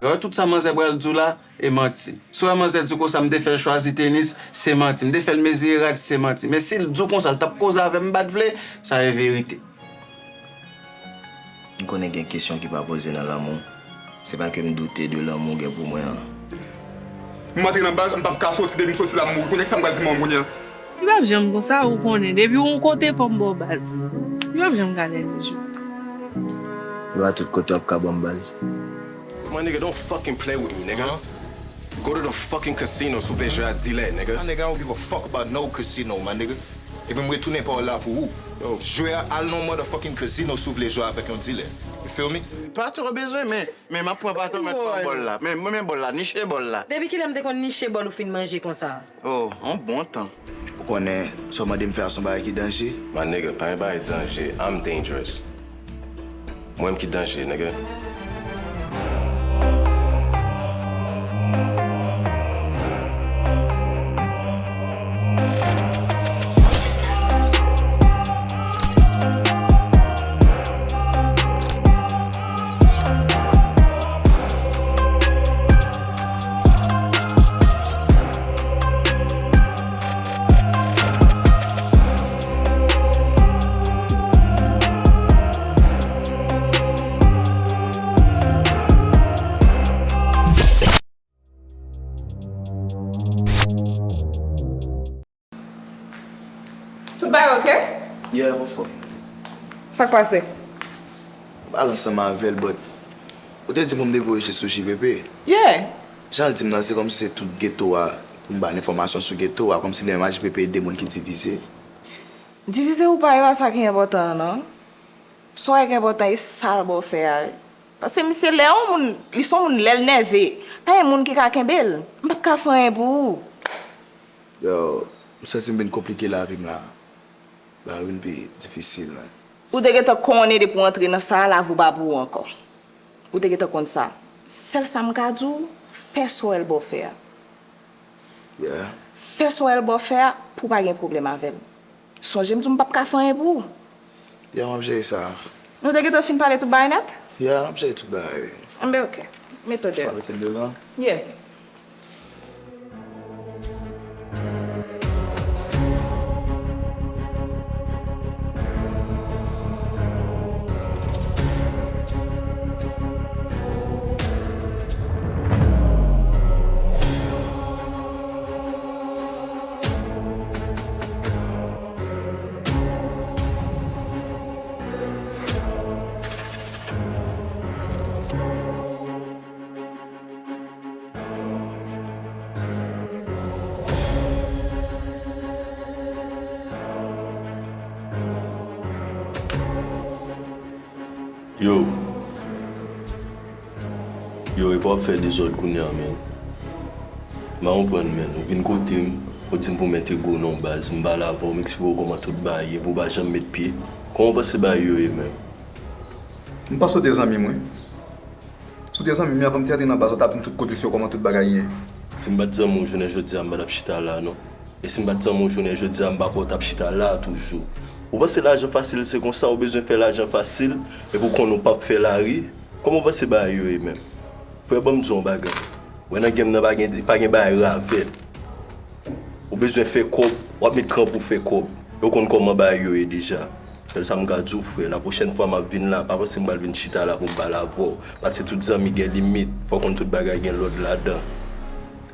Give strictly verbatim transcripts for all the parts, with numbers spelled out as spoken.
Wè tout sa manzè pral di w la, e manti. Si w wè manzè di w konsa, m te fè l chwazi tenis, se manti. M te fè l mezire rad, se manti. Men si l di w konsa, l t ap koze avè m, m pa t vle, sa e verite. M konnen gen kesyon ki pa poze nan lanmou. Se pa ke m doute de lanmou w gen pou mwen an. M antre nan baz, m p ap ka soti, depi m soti la, m mouri. Konnen kisa m pral di manman m kounye a? Li p ap janm konsa, ou konnen. Depi w yon kote, fò m ba w baz. Li p ap janm ka nève jou. E pa tout kote w ap ka ban m baz. My nigga, don't fucking play with me, nigga. Go to the fucking casino, si w vle jwe a dilè, nigga. My nigga, I don't give a fuck about no casino, my nigga. Epi m retounen pawòl la pou ou. Yo, jwe a al nan motherfucking casino si w vle jwe avèk yon dilè. You feel me? Pa twò bezwen, men, men m ap pran pa twò mèt pran bòl la. Men, men bòl la, niche bòl la. Depi kilè m te konn niche bòl ou fin manje konsa? Oh, on bon tan. Ou konnen, sa w mande m fè a se yon bagay ki danje. My nigga, pa gen bagay danje. I'm dangerous. Mwen m ki danje, nigga. Tout bagay ok? Yeah, m anfòm. Sa k pase? M pale ansanm avè l, but ou te di pou m te voye jis sou J P P. Yeah. Jan l di m nan, se kòmsi se tout geto a pou m ba l enfòmasyon sou geto a, kòmsi lè menm a J P P e de moun ki divize. Divize ou pa, e pa sa ki enpòtan an non. Sa w wè ki enpòtan e sa l ba w fè a wi. Paske misye lè yon moun, li se yon moun lè l nève, pa gen moun ki ka kenbe l. M p ap ka fè anyen pou ou. Yo, m santi m vin konplike lavi m la. Bagay vin pi difisil, man. Ou te gentan konnen depi w antre nan sa a, lavi w pa pou ou ankò. Ou te gentan konn sa. Sèl sa m ka di w, fè sa w wè l ba w fè a. Yeah. Fè sa w wè l ba w fè a pou w pa gen pwoblèm avè l. Sonje m di w m p ap ka fè anyen pou ou. Yeah, m ap jere sa. Nou te gentan fin pale tout bagay nèt? Yeah, m ap jere tout bagay. Anben ok. Mete w deyò. Mete m devan. Yeah. Yo. Yo, epa w ap fè dezòd kounye a, men. M pa konprann, men. Ou vin kote m, ou di m pou m entegre w nan yon baz, m pale avè w, m eksplike w kòman tout bagay ye, pou w pa janm met pye. Kòman w panse bagay yo ye, menm? M panse w te zanmi m, wi. Si w te zanmi m, men avan m te antre nan baz la, w t ap di m tout kondisyon, kòman tout bagay ye. Si m pa t zanmi w jounen jodi a, m pa t ap chita la, non. E si m pa t zanmi w jounen jodi a, m pa kwè w t ap chita la a toujou. Ou panse lajan fasil se konsa, ou bezwen fè lajan fasil, epi w konnen w p ap fè lari? Kòman w panse bagay yo ye menm? Frè, ban m di w yon bagay. Wè nan game nan pa gen, pa gen bagay ravèt. Ou bezwen fè kòb, w ap met kran pou w fè kòb. E w konn kòman bagay yo ye deja. Sèl sa m ka di w, frè, lapwochèn fwa m ap vin la, pa panse m pral vin chita la pou m pale avè w. Paske tout zanmi gen limit, fò w konn tout bagay gen lòd ladan.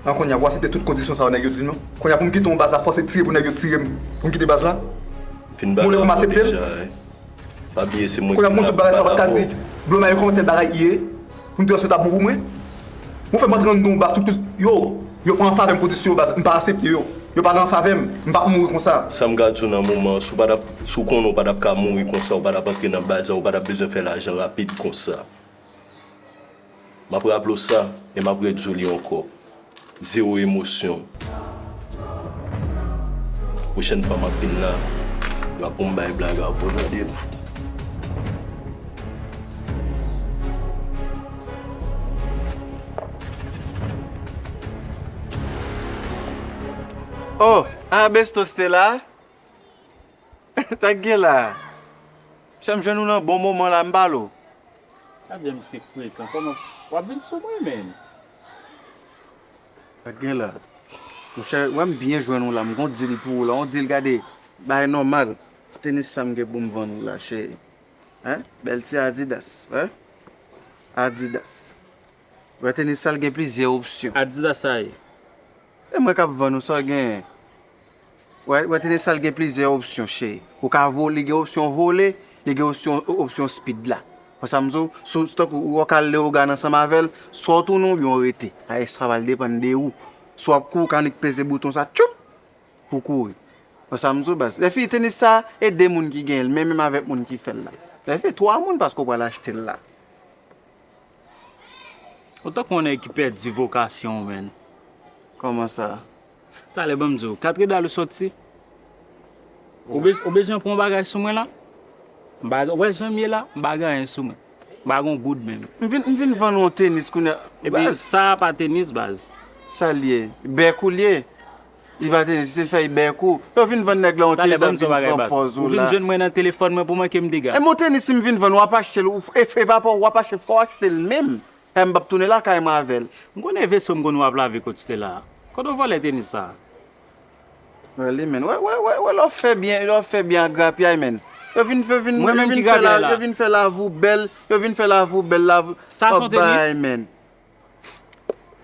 An kounye a, pou w aksepte tout kondisyon sa yo nèg yo di m yo? Kounye a pou m kite yon baz la, fòse tire pou nèg yo tire m, pou m kite baz la? M fin pale avè w deja, wi. Pa bliye se mwen ki vin la pou m pale avè w. Kounye a pou m tout bagay sa, w pa t ka di, Bloma, yo kòmantè bagay ye, pou m te wè si w t ap bon pou mwen. Ou fè m antre anndan yon baz, tout, tout, yo, yo pa an favè m kondisyon yo baz, m pa aksepte yo. Yo pa gen an favè m, m p ap mouri konsa. Sa m ka di w nan moman an, si w pa t ap, si w konnen w pa t ap ka mouri konsa, w pa t ap antre nan baz la, w pa t ap bezwen fè lajan rapid konsa. M ap raple w sa, e m ap redi w li ankò. Zewo emosyon. Pwochèn fwa m ap vin la, m ap pou m bay blag avè w, tande? Oh, a Bestos te la? Sa k gen la? Chè m jwenn ou nan bon moman la, m pale w. Gad jan misye frekan. Kòman w ap vin sou mwen, menm? Gad gen la. Monchè, wè m byen jwenn ou la. M gon dil pou ou la. On dil, gade. Bagay nòmal. Ti tenis sa m gen pou m vann ou la, cheri. Hein? Bèl ti Adidas. Hein? Adidas. Wè tenis sa l gen plizyè opsyon. Adidas sa ye. E mwen k ap vann ou sa w genyen. Wè, wè tenis sa l gen plizyè opsyon, cheri. Ou ka vo-, li gen opsyon vole, li gen opsyon, opsyon speed la. Wè sa m di w, sou, tankou w ka al Leyogàn ansanm avè l, swa w tounen oubyen w rete. Ay, sa va l depann de ou. Si w ap kouri, w ka annik peze bouton sa, tchoup, pou kouri. Wè sa m di w, baz. Lèfi tenis sa, e de moun ki genyen l, men menm avèk moun ki fè l la. Lèfi twa moun paske w pral achte l la. Ou tankou yon nèg ki pèdi vokasyon w, menn. Kòman sa? Talè, ban m di w, katrè dal ou sòti? Ou bez-, ou bezwen pran yon bagay sou mwen la? M pa, ou wè jan m ye la, m pa gen anyen sou mwen. M pa gen yon goud menm. M vin, m vin vann ou yon tenis kounye a. Epi baz, sa a pa tenis, baz. Sa l ye? Bèk ou l ye? Li pa tenis, se fèy bèk ou. Yo vin vann nèg la yon tenis, ap vin pran pòz ou la. Ou vin jwenn mwen nan telefòn mwen pou manke m dega. E mon tenis, si m vin vann, w ap achte l, ou, e, e pa pa w ap achte, fò w achte l menm. E m p ap tounen lakay mwen avè l. M konnen veso m konn w ap lave kot Stella a. Kote w vòlè tenis sa a? Wè li, menn. Wè, wè, wè, wè, lè w fè byen, lè w fè byen ak grapyay, menn. Yo vin, yo vin, yo vin fè la, yo vin fè lavi w bèl, yo vin fè lavi w bèl, lavi w bay, menn.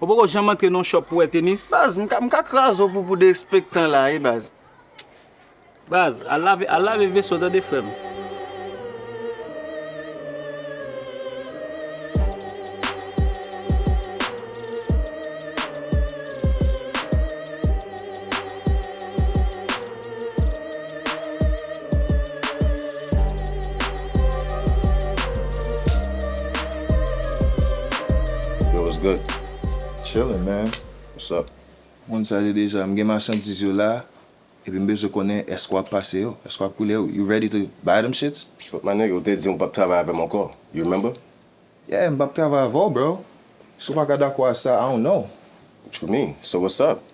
Ou poko janm antre nan yon shop pou wè tenis? Baz, m ka, m ka kraze w pou, pou derespektan la, wi, baz. Baz, al lave, al lave veso, tande, frè m. Yo, what's good? Chillin', man. What's up? Moun sa yo deja, m gen machandiz yo la, epi m bezwen konnen èske w ap pase yo, èske w ap koule yo. You ready to buy them shits? But my nigga, ou te di m ou p ap travay avè m ankò. You remember? Yeah, m p ap travay avè w, bro. Si w pa ka dakò a sa, I don't know. What you mean? So what's up?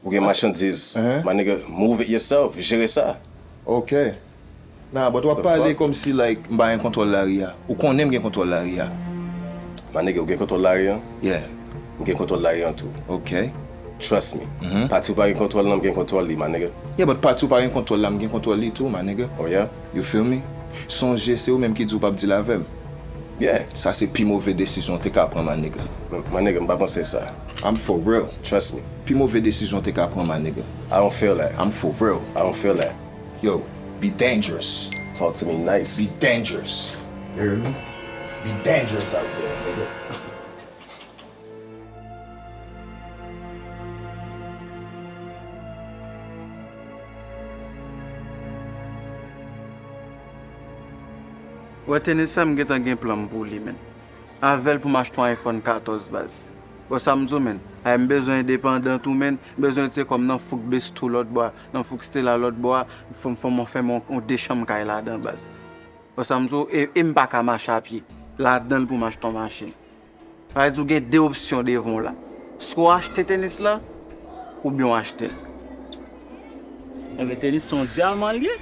Ou gen machandiz. My nigga, move it yourself. Jere sa. Ok. Nah, but w ap pale kòmsi, like, m pa gen kontwòl lari a. Ou konnen m gen kontwòl lari a. My nigga, ou gen kontwòl lari an? Yeah. M gen kontwòl lari an tou. Ok. Trust me. Pati w pa gen kontwòl nan, m gen kontwòl li, my nigga. Yeah, but pati w pa gen kontwòl la, m gen kontwòl li tou, my nigga. Oh yeah? You feel me? Sonje, se ou menm ki di w p ap deal avè m. Yeah. Sa se pi move desizyon w te ka pran, my nigga. M-, my nigga, m pa panse sa. I'm for real. Trust me. Pi move desizyon w te ka pran, my nigga. I don't feel that. I'm for real. I don't feel that. Yo, be dangerous. Talk to me nice. Be dangerous. You hear me? Be dangerous out there, nigga. Wè, tenis sa m gentan gen plan m pou li, menn. Avè l pou m achte yon iPhone katòz, baz. Wè sa m di w, menn. Ay, m bezwen endepandan tou, menn. M bezwen retire kò m nan fouk Bestou lòt bò a, nan fouk Stella lòt bò a. Fò m, fò m fè m yon, yon de chanm kay ladan, baz. Wè sa m di w, e, e m pa ka mache a pye. Ladan l pou m achte yon machin. Sa vle di w gen de opsyon devan w la. Swa w achte tenis lan, oubyen w achte l. Enben, tenis se yon dyaman l ye.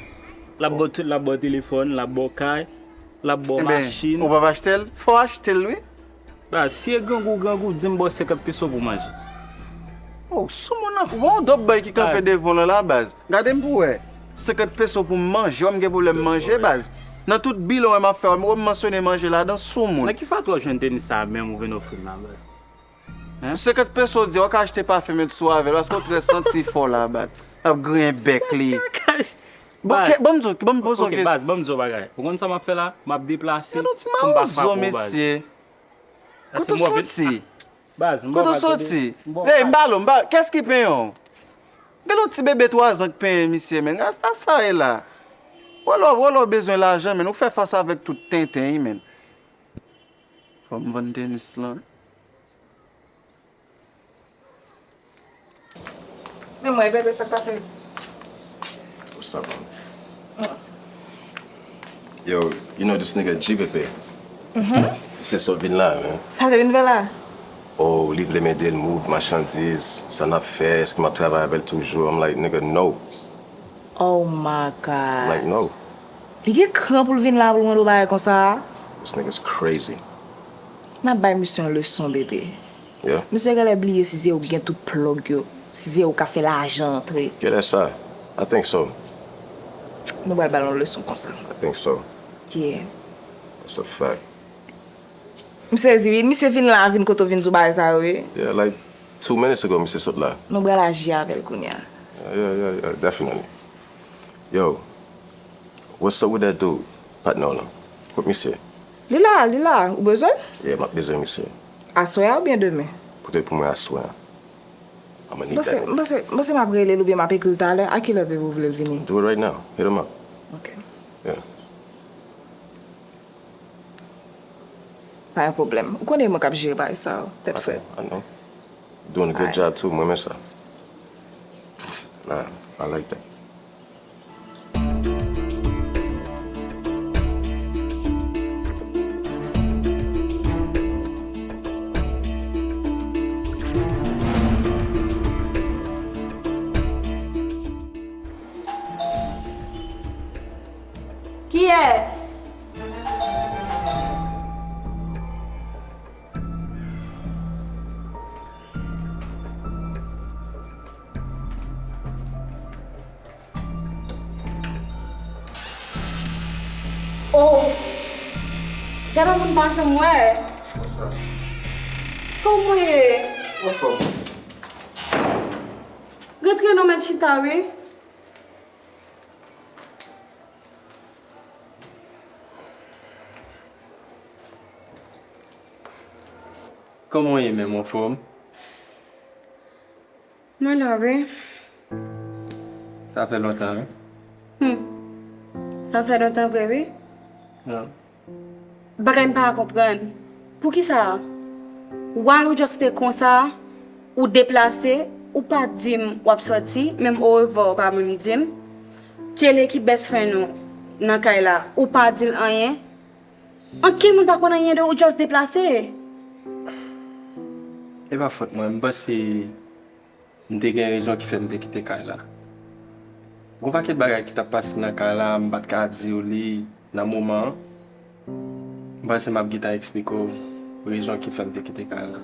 L ap ba w tout, l ap ba w telefòn, l ap ba w kay, l ap ba w machin. Enben, ou p ap achte l? Fò w achte l, wi. Baz, si e grangou, grangou, di m ba w senkant peso pou manje. Oh, soumoun nan, wè yon dòp bòy ki kanpe devan w lan la, baz. Gade m pou wè. Senkant peso pou m manje, wè m gen pwoblèm manje, baz. Nan tout bilan wè m ap fè, wè m mansyone manje ladan, soumoun. Nan ki fatra w jwenn tenis sa a menm ou vin ofri m la, baz? Hein? Senkant peso w di, w ka achte pafen met sou avè l, paske w trè santi fò la, baz. L ap griyen bèk li. Bon, ban m di w, ban m poze yon kesyon. Ok, baz, ban m di w yon bagay. Ou konn sa m ap fè la? M ap deplase pou m pa frape w, baz. Kote w soti? Baz, m pa pral tande. Kote w soti? Ey, m ba l, m ba l. Kès ki penyen w? Gen yon ti bebe twa zan k penyen misye, menn. A, a sa ye la. Wè lè w, wè lè w bezwen lajan, menn. Ou fè fas avèk tout tenten, wi, menn. Fò m vann tenis lan. Men mwen, bebe, sa k pase? What's up, homie? Yo, you know this nigga G P P? Mhm. Se sot vin la, man. Sa te vin fè la? Oh, li vle m ede l move machandiz, sa n ap fè, èske m ap travay avè l toujou? I'm like, nigga, no. Oh my God. Like, no. Li gen kran pou l vin la pou l mande w bagay konsa? This nigga's crazy. N ap bay misye yon leson, bebe. Yeah. Misye genlè bliye si se ou k gen tout plug yo, si se ou k ap fè lajan antre. Genlè sa. I think so. Nou pral ba l yon leson konsa. I think so. Yeah. That's a fact. M sezi wi, misye vin la, vin kote w vin di w bagay sa yo wi. Yeah, like two minutes ago, misye sot la. Nou pral aji avè l kounye a. Yeah, yeah, yeah, yeah, definitely. Yo, what's up with that dude? Patnè w lan. Kot misye? Li la, li la. Ou bezwen l? Yeah, m ap bezwen misye. Aswè a oubyen demen? Pote pou mwen aswè a. I'ma need Mwen se, that. Mwen se, mwen se m ap rele l oubyen m ap ekri l talè. A kilè bebe w vle l vini? Do it right now. Hit him up. Ok. Yeah. Pa yon pwoblèm. Ou konnen mwen k ap jere bagay sa yo. Tèt frèt. I know. Doing a good job too. Mwen renmen sa. Nah, I like that. Kiyès? Oh! Gade moun pa janm wè. Kòman w ye? Rantre non, mèt chita wi. Kòman w ye menm, anfòm? Mwen la wi. Sa fè lontan wi. Hmm. Sa fè lontan vre wi. Non. Bagay m pa ka konprann. Poukisa? Why ou just te konsa, ou deplase, ou pa di m w ap sòti, menm orevwa ou pa menm di m. Tchele ki best friend ou nan kay la, ou pa di l anyen. Ankenn moun pa konn anyen de ou, just deplase. E pa fòt mwen, m panse m te gen rezon ki fè m te kite kay la. Gon pakèt bagay ki t ap pase nan kay la, m pa t ka di w li nan moman an. M panse m ap gentan eksplike w rezon ki fè m te kite kay la.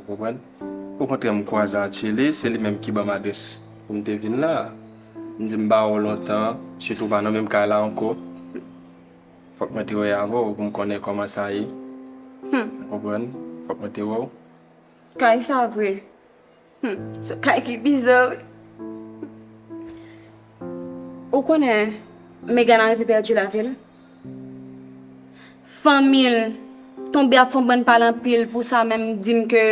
Ou konprann? Okontrè, m kwaze ak Tchele, se li menm ki ban m adrès pou m te vin la. M di m ba w lontan, sitou w pa nan menm kay la ankò. Fòk mwen te wè avè w pou m konnen kòman sa ye. Ou konprann? Fòk mwen te wè w. Kay sa vre. Hmm, se kay ki biza wi. Ou konnen, Megan arive pèdi lavi l. Fanmi l tonbe ap fè yon bann pale anpil pou sa menm, di m ke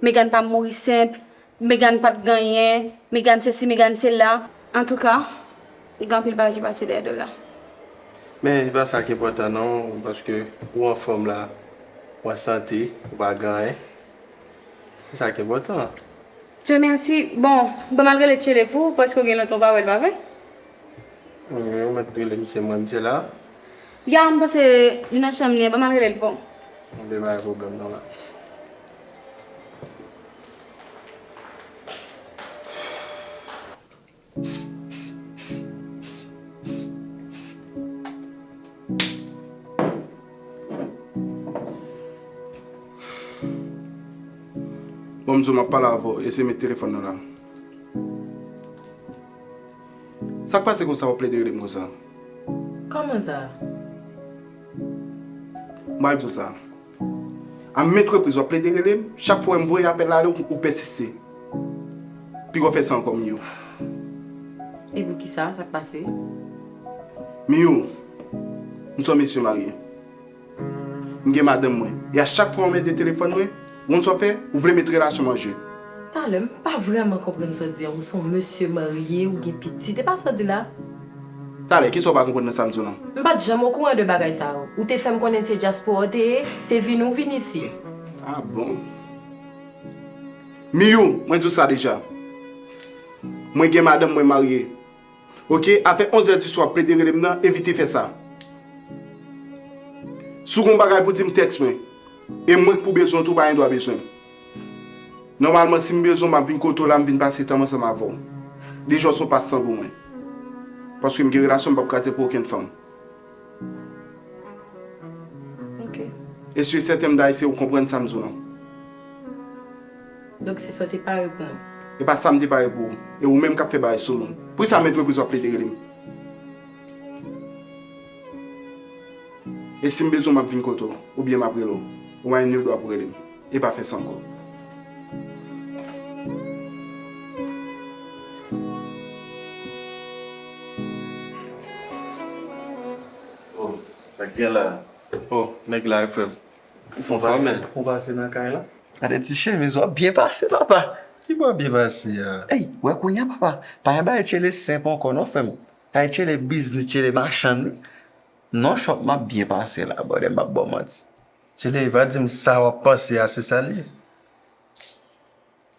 Megan pa mouri senp, Megan pa t gen anyen, Megan sesi, Megan sela. Antouka, gen anpil bagay ki pase dèyè do la. Men e pa sa ki enpòtan non, paske ou anfòm la, ou an sante, ou pa gen anyen. Se sa ki enpòtan. Dieu merci. Bon, ban m al rele Tchele pou ou, paske w gen lontan w pa wè l, pa vre? Wi, ou mèt rele misye, mwen, misye la. Ya, m panse li nan chanm li an, ban m al rele l pou ou. Li pa gen pwoblèm non la. Bon, m di w m ap pale avè w, eseye met telefòn nan la. Sa k pase konsa w ap plede rele m konsa? Kòman sa? M pral di w sa. A menm repriz w ap plede rele m, chak fwa w wè m voye apèl la ale w, ou pèsiste. Piga w fè sa ankò, Miyou. E poukisa? Sa k pase? Miyou, m se yon mesye marye. M gen madanm mwen. E a chak fwa w mete telefòn mwen, ou konn sa w fè? Ou vle met relasyon m an je. Talè, m pa vrèman konprann sa w di a. Ou se yon mesye marye, ou gen pitit. E pa sa w di la? Talè, kisa w pa konprann nan sa m di w lan? M pa t janm okouran de bagay sa yo. Ou te fè m konnen se dyaspora w te ye, se vini w vin isi. Ah bon? Miyou, mwen di w sa deja. Mwen gen madanm mwen marye. Oke, afè onz è di swa w ap plede rele m nan, evite fè sa. Si w gen yon bagay pou di m, tèks mwen. E mwen k pou bezwen w tou, pa gen dwa bezwen m. Nòmalman, si m bezwen w, m ap vin kote w la, m vin pase tan m ansanm avè w. Deja w se yon pastan pou mwen. Paske m gen relasyon m p ap kraze pou okenn fanm. Oke. E si e sèten m ta eseye w konprann sa m di w lan. Donk se sa w te pare pou mwen? E pa sa m te pare pou ou. E ou menm k ap fè bagay sou moun. Poukisa m entrepriz w ap plede rele m? E si m bezwen w, m ap vin kote w, oubyen m ap rele w. Ou pa gen nil dwa pou rele m. E pa fè sa ankò. Oh, sa k gen la? Oh, nèg la wi, frè m. Ou fè anfòm, men. Ou pase nan kay la? Gade ti chemiz, w ap byen pase, papa. Ki bò byen pase a? Ey, wè kounye a, papa. Pa gen bagay tchele senp ankò non, frè m. Kay tchele biznis, tchele machann, wi. Non, chòp, m ap byen pase la, brother, m p ap ba w manti. Tchele, pa di m sa w ap panse a, se sa l ye.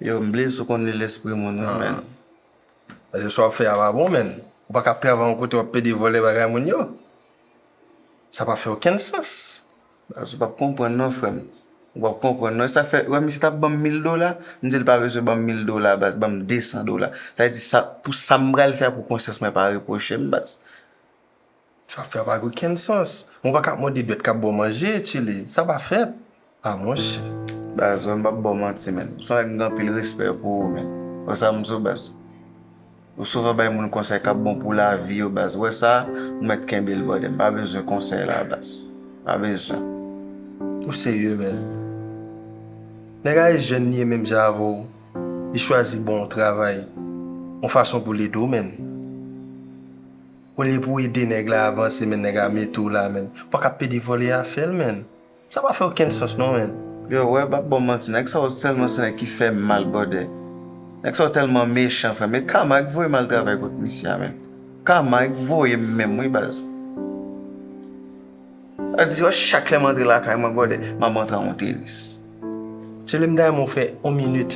Yo, m bliye si w konn li lespri moun, wi, men. Paske sa w ap fè a pa bon, men. Ou pa ka ap travay yon kote w ap pede vòlè bagay moun yo. Sa pa fè okenn sans. Baz, ou p ap konprann non, frè m. Ou p ap konprann non. E sa k fè, wè, misye t ap ban m mil dola, m di l pa bezwen ban m mil dola, baz, ban m de san dola. Sa vle di, sa, pou sa m pral fè a, pou konsyans mwen pa repwoche m, baz. Sa fè pa gen okenn sans. Mwen pa ka ap mande dwèt k ap ba w manje, Tchele. Sa pa fèt. A, monchè. Baz, wè, m p ap ba w manti, men. Ou se yon nèg m gen anpil respè pou ou, men. Wè sa m di w, baz. Ou souvan bay moun konsèy k ap bon pou lavi yo, baz. Wè sa, ou mèt kenbe l, brother. M pa bezwen konsèy la, baz. Pa bezwen. Ou serye, men. Nèg la e jèn li ye menm jan avè w. Li chwazi ba w yon travay. Yon fason pou l ede w, men. Olye pou w ede nèg la avanse, men nèg la mete w la, men. Ou pa ka ap pede vòlè afè l, men. Sa pa fè okenn sans non, men. Yo, wè, m p ap ba w manti, nèg sa yo sèlman se nèg ki fè m mal, brother. Nèg sa yo tèlman mechan, frè m. E kama k voye m al travay kot misye a, men. Kama k voye m menm, wi, baz. Sa di, yo, chak lè m antre lakay mwen, brother, m ap antre a yon tenis. Tchele, m ta renmen w fè yon minit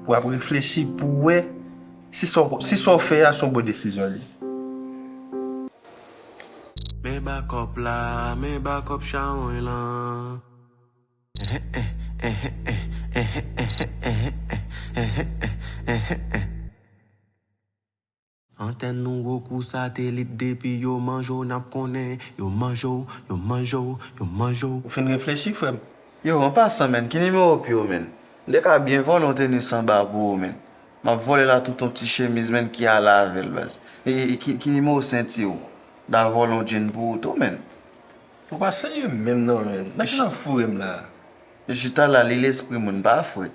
pou w ap reflechi, pou w wè si sa w, si sa w fè a se yon bon desizyon li. Men bakòp la, men bakòp chawony lan. Antèn nou gwo kou satelit, depi yo manje w, n ap konnen. Yo manje w, yo manje w, yo manje w. Ou fin reflechi, frè m? Yo, an pasan, menn, ki nimewo pye w, menn? M te ka byen vòlè yon tenis anba pou ou, menn. M ap vòlè la tout yon ti chemiz, menn, ki ale avè l, baz. E, e, e ki, ki nimewo senti w? M ta vòlè yon djin pou ou tou, menn. Ou pa serye menm non, menn. Nan ki nan foure m la? Yo chita la, li lespri moun, pa frèt.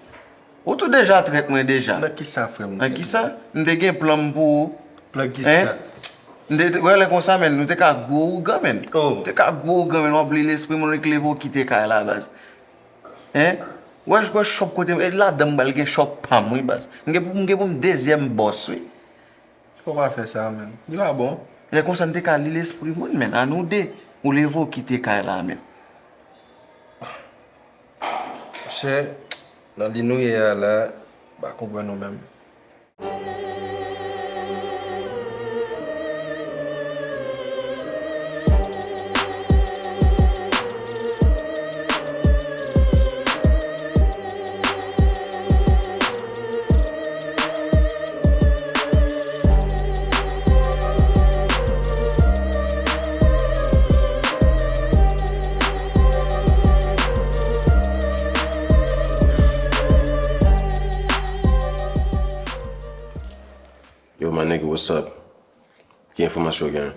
Ou tou deja trèt mwen deja. Nan kisa, frè m? Nan kisa? M te gen plan m pou ou. Plan kisa? Hein? M te, wè lè konsa, menn, nou te ka gwo ougan, menn. Oh. Nou te ka gwo ougan, menn, w ap li lespri moun, li k leve w kite kay la, baz. Hein? Wè, wè chòp kote m, e ladan m pral gen chòp pa m, wi, baz. M gen pou, m gen pou m dezyèm bòs, wi. Fò w pa fè sa, menn. Li pa bon. Lè konsa, m te ka li lespri moun, menn. A nou de. Ou leve w kite kay la, menn. Monchè, nan li nou ye a la, m pa konprann ou menm. Yo, my nigga, what's up? Ki enfòmasyon w gen?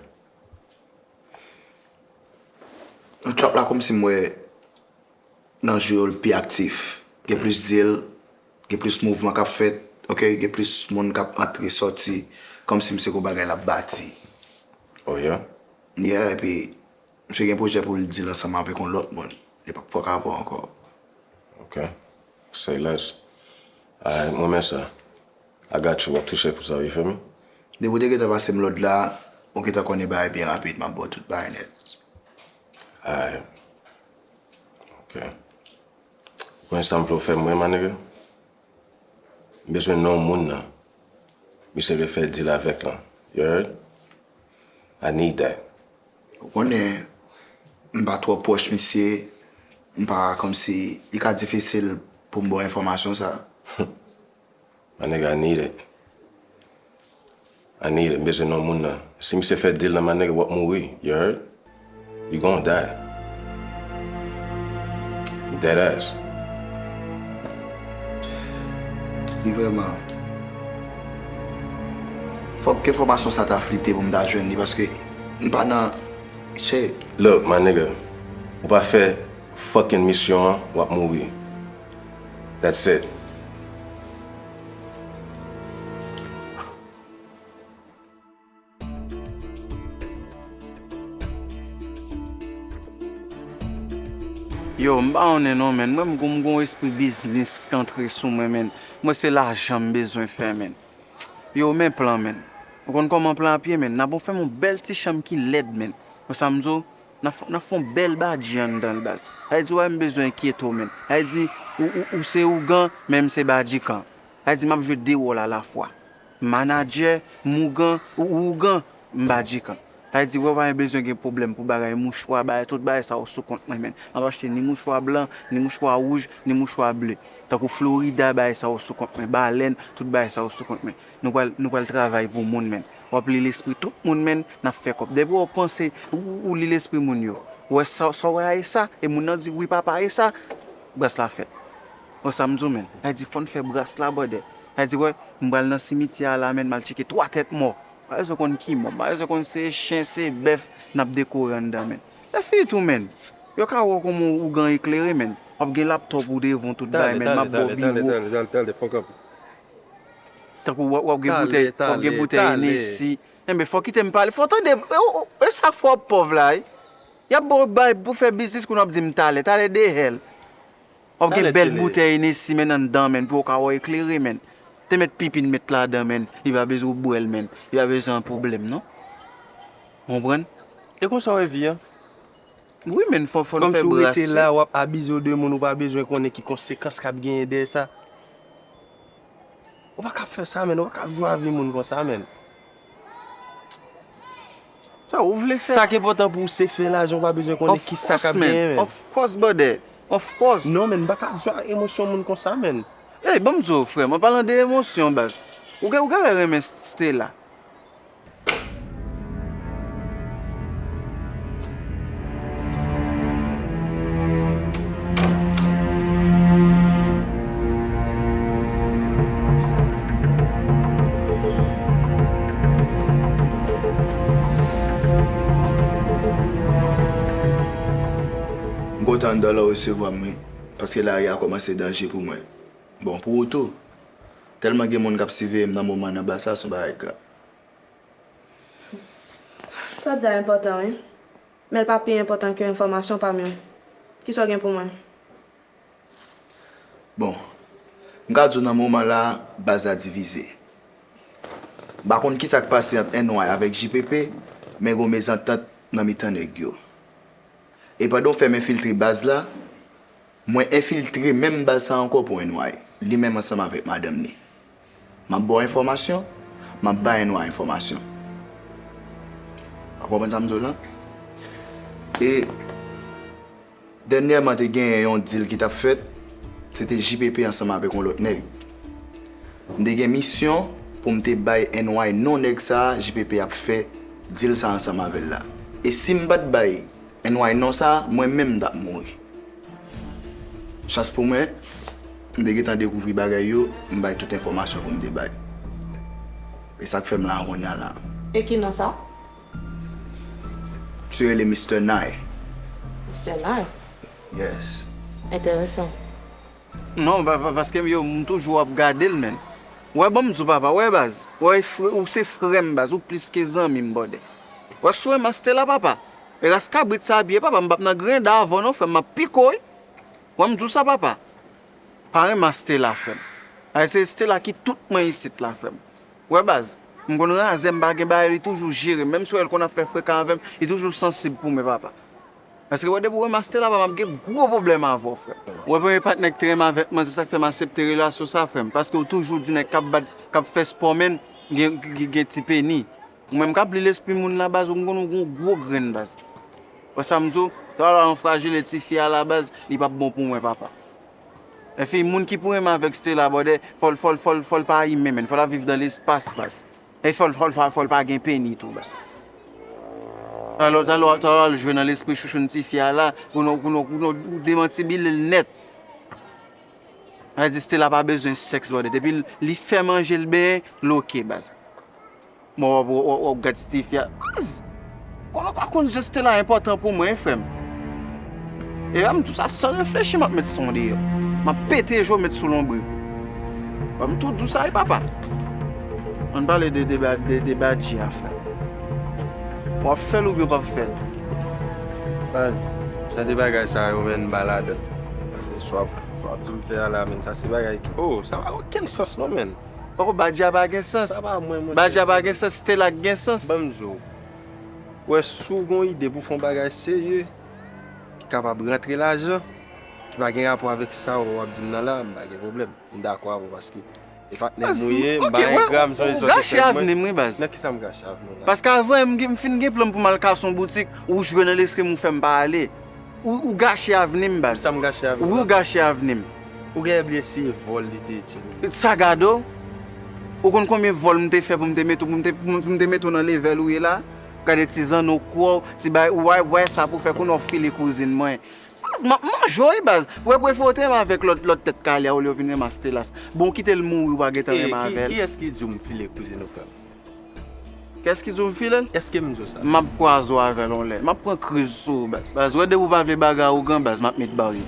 Nan trap la, kòmsi m wè nan jou yo l pi aktif. Gen plis deal, gen plis mouvman k ap fèt, ok, gen plis moun k ap antre sòti, kòmsi m se gon bagay l ap bati. Oh yeah? Yeah, epi misye gen pwojè pou l deal ansanm avèk yon lòt moun. Li p ap fòk avè w ankò. Ok. Say less. Alright, mwen men sa. I got you, w ap touche pou sa, you feel me? Depi w te gentan pase m lòd la, ou gentan konnen bagay byen rapid, m ap ba w tout bagay nèt. Alright. Ok. Ou konnen sa m vle w fè m, my nigga? M bezwen non moun nan. Misye vle fè deal avèk lan. You heard? I need that. Ou konnen, m pa twò pwòch misye, m pa kòmsi, li ka difisil pou m ba w enfòmasyon sa. My nigga, I need it. I need it. M bezwen non moun nan. Si misye fè deal nan, my nigga, w ap mouri. You heard? You gon' die. Dead ass. Li vrèman. Fòk enfòmasyon sa ta flite pou m ta jwenn li, paske m pa nan. Che. Look, my nigga, ou pa fè fucking misyon an, w ap mouri. That's it. Yo, m pa konnen non, menn. Mwen, m gon, m gon espri biznis k antre sou mwen, menn. Mwen, se lajan m bezwen fè, menn. Yo, men plan, menn. Ou konn kòman plan ap ye, menn? N ap fè m yon bèl ti chanm ki lèd, menn. Wè sa m di w? N ap fè, n ap fè yon bèl badji anndan l, baz. Sa vle di, w wè, m bezwen enkyete w, menn. Sa vle di, ou, ou, ou se ougan, men m se badjikan. Sa vle di, m ap jwe de wòl alafwa. Manadjè, m ougan, ou, ou ougan, m badjikan. Sa vle di, wè, w pa gen bezwen gen pwoblèm pou bagay mouchwa, bagay, tout bagay sa yo sou kont mwen, menn. M ap achte ni mouchwa blan, ni mouchwa wouj, ni mouchwa ble. Tankou Florida, bagay sa yo sou kont mwen. Balèn, tout bagay sa yo sou kont mwen. Nou pral, nou pral travay pou moun, menn. W ap li lespri tout moun, menn, n ap fè kòb. Depi w panse, ou, ou, ou li lespri moun yo. Ou wè sa, sa w wè a e sa, e moun nan di, wi papa, e sa, bras la fèt. Wè sa m di w, menn. Sa vle di, fò n fè bras la, brother. Sa vle di, wè, m pral nan simityè a la, menn, m al tcheke twa tèt mò. M pa bezwen konn ki mò, m pa bezwen konn se chen, se bèf n ap dekore anndan, menn. Lè fini tou, menn, yo ka wè w kòman w ougan eklere, menn. W ap gen laptòp ou devan w, tout bagay, menn, m ap ba w biwo. Tankou w ap, w ap gen boutèy, w ap gen boutèy Hennessy. Enben, fò w kite m pale. Fò w tande, e, e, e sa fò w pòv la, wi. Y ap ba w bay pou fè biznis kounye a w ap di m talè. Talè de hell. W ap gen bèl boutèy Hennessy, menn, anndan, menn, pou w ka wè eklere, menn. Te mèt pipi n met ladan, menn. Li pa bezwen w bwè l, menn. Li pa bezwen yon pwoblèm, non. Ou konprann? E konsa w wè vi a? Wi, menn, fò, fò n fè bras, wi. Kòmsi w rete la, w ap abize w de moun, ou pa bezwen konnen ki konsekans k ap genyen dèyè sa. Ou pa ka ap fè sa, menn. Ou pa ka ap jwe ak vi moun konsa, menn. Sa ou vle fè? Sa k enpòtan pou ou se fè lajan, ou pa bezwen konnen kisa k ap genyen, menn. Of course, brother. Of course. Non, menn, m pa ka ap jwe ak emosyon moun konsa, menn. Ey, ban m di w, frè m, an palan de emosyon, baz. Ou gen, ou genlè renmen Stella. M kontan anndan lè w resevwa m, wi, paske lari a kòmanse danje pou mwen. Bon, pou ou tou. Tèlman gen moun k ap siveye m nan moman nan, ba sa se yon bagay grav. Sa w di a enpòtan, wi. Men l pa pi enpòtan ke enfòmasyon pa m yo. Kisa w gen pou mwen? Bon, m ka di w nan moman la, baz la divize. M pa konn kisa k pase ant N Y avèk J P P, men gon mezantant nan mitan nèg yo. E pandan w fè m enfiltre baz la, mwen enfiltre menm baz sa ankò pou N Y, li menm ansanm avèk madanm li. M ap ba w enfòmasyon, m ap bay N Y enfòmasyon. Ou konprann sa m di w lan? E dènyèman te genyen yon deal ki t ap fèt, se te J P P ansanm avèk yon lòt nèg. M te gen misyon pou m te bay N Y non nèg sa a J P P ap fè deal sa ansanm avè l la. E si m pa t bay N Y non sa a, mwen menm m t ap mouri. Chans pou mwen, m te gentan dekouvri bagay yo, m bay tout enfòmasyon pou m te bay. E sa k fè m la a kounye a la. E ki non sa? Misye rele Mister Nye. Mister Nye? Yes. Enteresan. Non, pa, pa, paske yo, m toujou ap gade l, menn. Wè, ban m di w, papa, wè, baz. Wè, frè, ou se frè m, baz. Ou plis ke zanmi m, brother. Wè, si w renmen Stella, papa. E ras kabrit sa abiye, papa, m p ap nan grenda avè w, non, frè m, m ap pike w, wi. Wè, m di w sa, papa. Pa renmen Stella, frè m. Ay, se Stella ki tout mwen isit la, frè m. Wè, baz. M konn razè, m pa gen bagay, li toujou jere m. Menm si w wè l konn ap fè frekan avè m, li toujou sansib pou mwen, papa. Paske wè depi w renmen Stella, papa, m ap gen gwo pwoblèm avè w, frè. Wè premye patnè k te renmen avèk manzè, sa k fè m aksepte relasyon sa, frè m. Paske w toujou di nèg k ap bat, k ap fè spò, menn, gen, gen, gen ti peni. Ou menm k ap li lespri moun la, baz, ou m konn ou gon gwo grenn, baz. Wè sa m di w, talè yon frajile tifi a la, baz, li p ap bon pou mwen, papa. Enfi, moun ki pou renmen avèk Stella, brother, fò l, fò l, fò l, fò l pa imen, menn. Fò l ap viv dan lespas, baz. E fò l, fò l, fò l, fò l pa gen peni tou, baz. Talè, talè, talè, al jwe nan lespri chouchoun tifi a la, pou nou, pou nou, pou nou demantible l nèt. Sa vle di Stella pa bezwen sèks, brother. Depi li fè manje, l benyen, l oke, baz. Mwen, w ap, w ap, w ap gad ti fi a. Baz, konnen w pa konn jan Stella enpòtan pou mwen, frè m. E m di w sa san reflechi, m ap met son deyò. M ap pete je w met sou lonbrit. Ban m tou di w sa, wi, papa. Ann pale de, de, de, de Badji a, frè. W ap fè l oubyen w p ap fè l? Baz, jan de bagay sa yo, menn, m pa ladan. Paske sa w ap, sa w ap di m fè a la, menn, sa se bagay ki, oh, sa pa gen okenn sans, non, menn. Poko, Badji a pa gen sans. Sa pa mwen, monchè. Badji a pa gen sans, Stella k gen sans. Ban m di w. Ou wè, si w gen yon ide pou fè yon bagay serye, ki kapab rantre lajan, ki pa gen rapò avèk sa w ap di m nan la, m pa gen pwoblèm. M dakò avè w paske e patnè m ou ye, m pa gen gram san rezon te fè mwen. Ou gache avni m, wi, baz. Nan kisa m gache avni w la? Paske avan, m gen, m fin gen plan pou m al kase yon boutik, ou jwe nan lespri m, ou fè m pa ale. Ou, ou gache avni m, baz. Sa m gache avni w la? Wi, ou gache avni m. Ou genyen bliye se vòl li te di m. Sa gade w? Ou konn konbyen vòl m te fè pou m te mete w, pou m te, pou m, pou m te mete w nan level ou ye la? Gade ti zanno kou w, ti bay, ou wè, wè sa pou fè kounye w file kouzin mwen. Baz, m ap manje w, wi, baz. Ou wè prefere w te renmen avèk lòt, lòt tèt kale a olye w vin renmen ak Stellas. Bon, kite l mouri, ou pa gentan renmen avè l. Kiyès ki di w m file kouzin ou, frè m? Kiyès ki di w m file l? Èske m di w sa? M ap kwaze w avè l yon lè. M ap pran kriz sou ou, baz. Baz, ou wè depi w pa vle bagay ou gran, baz, m ap met ba w yo.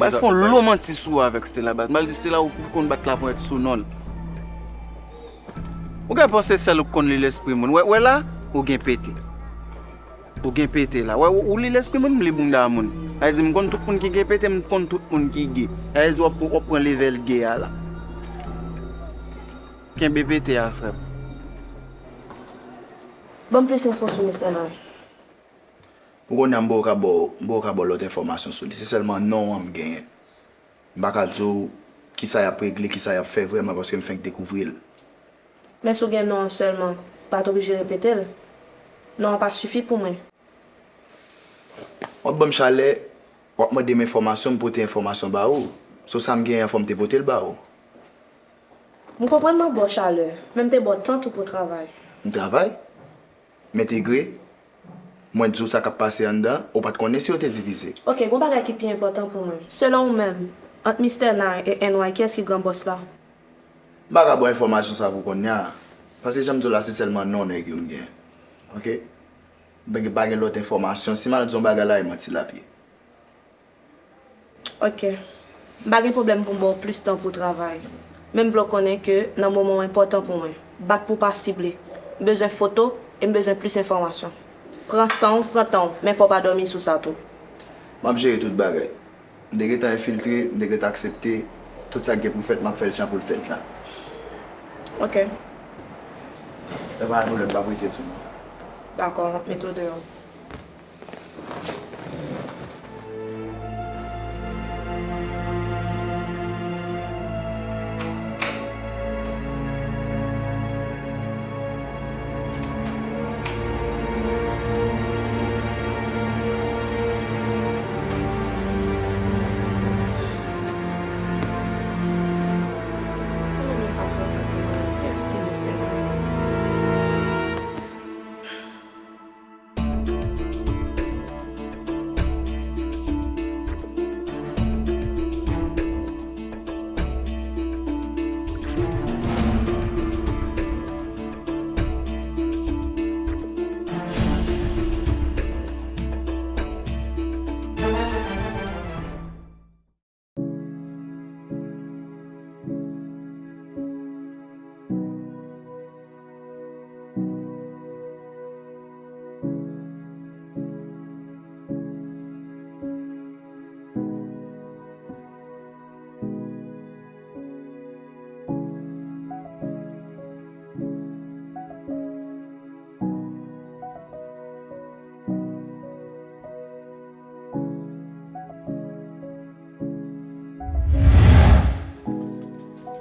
Baz, fè yon lo manti sou ou avèk Stella, baz. M al di Stella ou konn bat laponyèt sou non l. Ou gen panse sèl ou k konn li lespri moun. Wè, wè la, ou gen pete. Ou gen pete la. Wè, ou, ou li lespri moun, m li bounda moun. Sa vle di m konn tout moun ki gen pete, m konn tout moun ki gay. Sa vle di w ap, w ap pran level gay a la. Kenbe pete a, frè m. Ban m plis enfo sou Mister Nine. Pou kounye a, m poko ka ba w, m poko ka ba w lòt enfòmasyon sou li. Se sèlman non an m genyen. M pa ka di w kisa y ap regle, kisa y ap fè vrèman, paske m fenk dekouvri l. Men si w gen non an sèlman, w pa t oblije repete l. Non an pa sifi pou mwen. W ap ban m chalè, w ap mande m enfòmasyon, m pote enfòmasyon ba ou. So sa m genyen an, fò m te pote l ba ou. M konprann m ap ba w chalè, men m te ba w tan tou pou w travay. M travay? M entegre? Mwen di w sa k ap pase anndan, ou pa t konnen si yo te divize. Oke, gen yon bagay ki pi enpòtan pou mwen. Selon ou menm, ant Mister Nine e N Y, kiyès ki gran bòs la? M pa ka ba w enfòmasyon sa pou kounye a. Paske jan m di w la, se sèlman non nèg yo m gen. Oke? M pa gen lòt enfòmasyon. Si m al di yon bagay la, e manti l ap ye. Oke. M pa gen pwoblèm pou m ba w plis tan pou w travay. Men m vle w konnen ke nan moman w enpòtan pou mwen. Bat pou w pa sible. M bezwen foto e m bezwen plis enfòmasyon. Pran san w, pran tan w, men fò w pa dòmi sou sa tou. M ap jere tout bagay. M te gentan enfiltre, m te gentan aksepte. Tout sa k gen pou fèt, m ap fè l jan pou l fèt la. Oke. E pa gen pwoblèm, m ap rete tou. Dakò, m ap mete w deyò.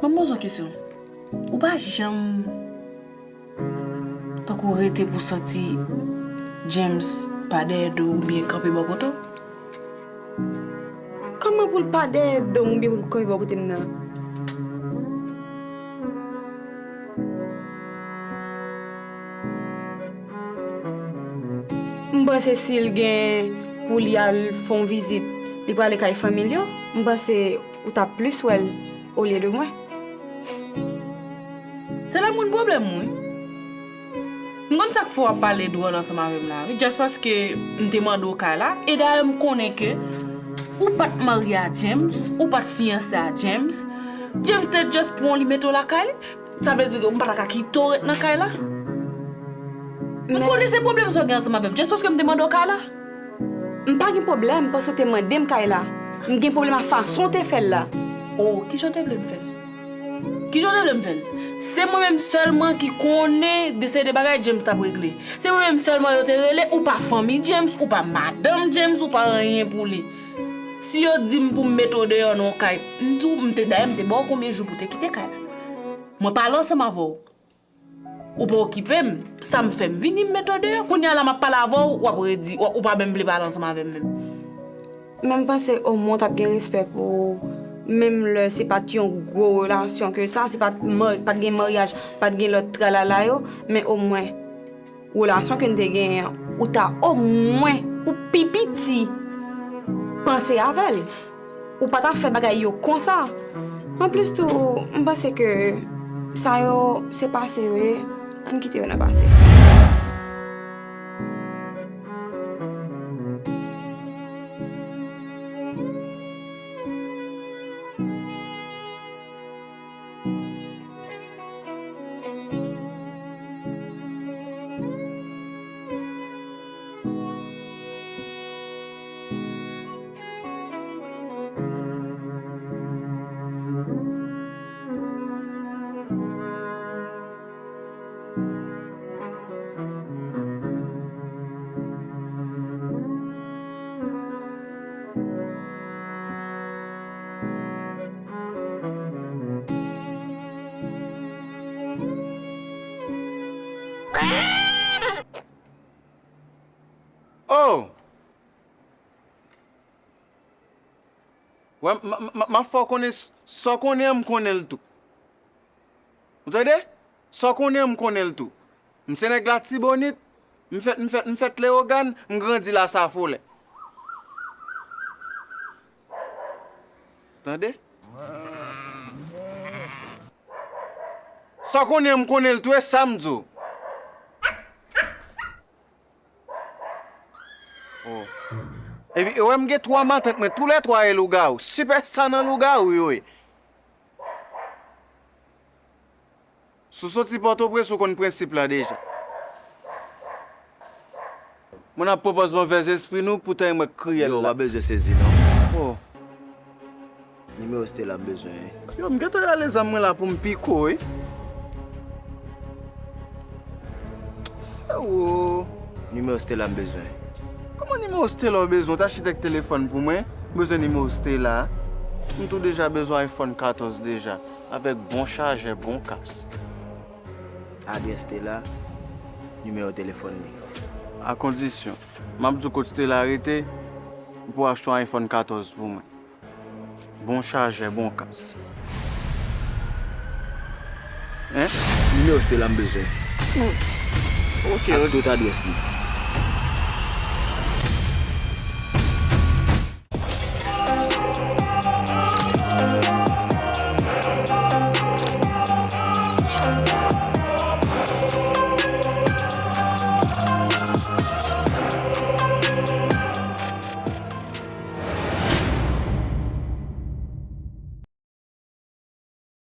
Ban m poze w kesyon. Ou pa janm tankou rete pou w santi James pa dèyè do w oubyen kanpe bò kote w? Kòman pou l pa dèyè do m oubyen pou l kanpe bò kote m nan? M panse si l gen pou li al fè yon vizit, li prale kay fanmi l yo, m panse ou t ap plis wè l olye de mwen. Se la moun pwoblèm ou, wi. M konn sa k fè w ap pale dwòl ansanm avè m la, wi. Just paske m te mande w kay la, e dayè m konnen ke ou pa t marye a James, ou pa t fiyanse a James. James te just pran w, li mete w lakay li. Sa vle di ke m pa ta ka kite w ret nan kay la? M konnen se pwoblèm sa w gen ansanm avè m, just paske m te mande w kay la. M pa gen pwoblèm paske w te mande m kay la. M gen pwoblèm ak fason w te fè l la. Oh, kijan w te vle m fè l? Kijan w te vle m fè l? Se mwen menm sèlman ki konnen de se de bagay James t ap regle. Se mwen menm sèlman yo te rele, ou pa fanmi James, ou pa madanm James, ou pa anyen pou li. Si yo di m pou m mete w deyò nan yon kay, m di w, m te dayè, m te ba w konbyen jou pou w te kite kay la. Mwen pale ansanm avè w. Ou pa okipe m, sa m fè m vini m mete w deyò. Kounye a la m ap pale avè w, w ap redi, w ap, ou pa menm vle pale ansanm avè m menm. Men m panse omwen w t ap gen respè pou ou, menm lè se pa t yon gwo relasyon ke sa, se pa t ma-, pa t gen maryaj, pa t gen lòt tralala yo, men omwen, relasyon ke n te genyen an, ou ta omwen, pou pi piti, panse avè l. Ou pa ta fè bagay yo konsa. Anplis tou, m panse ke sa yo se pase yo ye, ann kite yo nan pase. Oh! Wè, m, m, m, m ap fè w konnen s-, sa w konnen an, m konnen l tou. Ou tande? Sa w konnen an, m konnen l tou. M se nèg Latibonit, m fèt, m fèt, m fèt Leyogàn, m grandi Lasafolè. Tande? Sa w konnen an, m konnen l tou, e sa m di w. Oh. Epi, e wè m gen twa matant mwen, toulètwa e lougawou. Sipèsta nan lougawou yo ye. Si w soti Pòtoprens, ou konn prensip la deja. Mwen ap pwopòz move zespri nou, poutan e mwen k kriyèl la. Yo, w pa bezwen sezi non. Oh. Nimewo Stella m bezwen wi. Yo, m gentan rale zam mwen la pou m pike w wi. Se ou. Nimewo Stella m bezwen. Kòman nimewo Stella w bezwen? Ou t achte kèk telefòn pou mwen. M bezwen nimewo Stella. M tou deja bezwen iPhone katòz deja. Avèk bon chajè, bon kas. Adrès Stella, nimewo telefòn li. A kondisyon, m ap di w kot Stella rete, ou pou achte yon iPhone katòz pou mwen. Bon chajè, bon kas. Hein? Nimewo Stella m bezwen. Hmm. Ok, ak tout adrès li.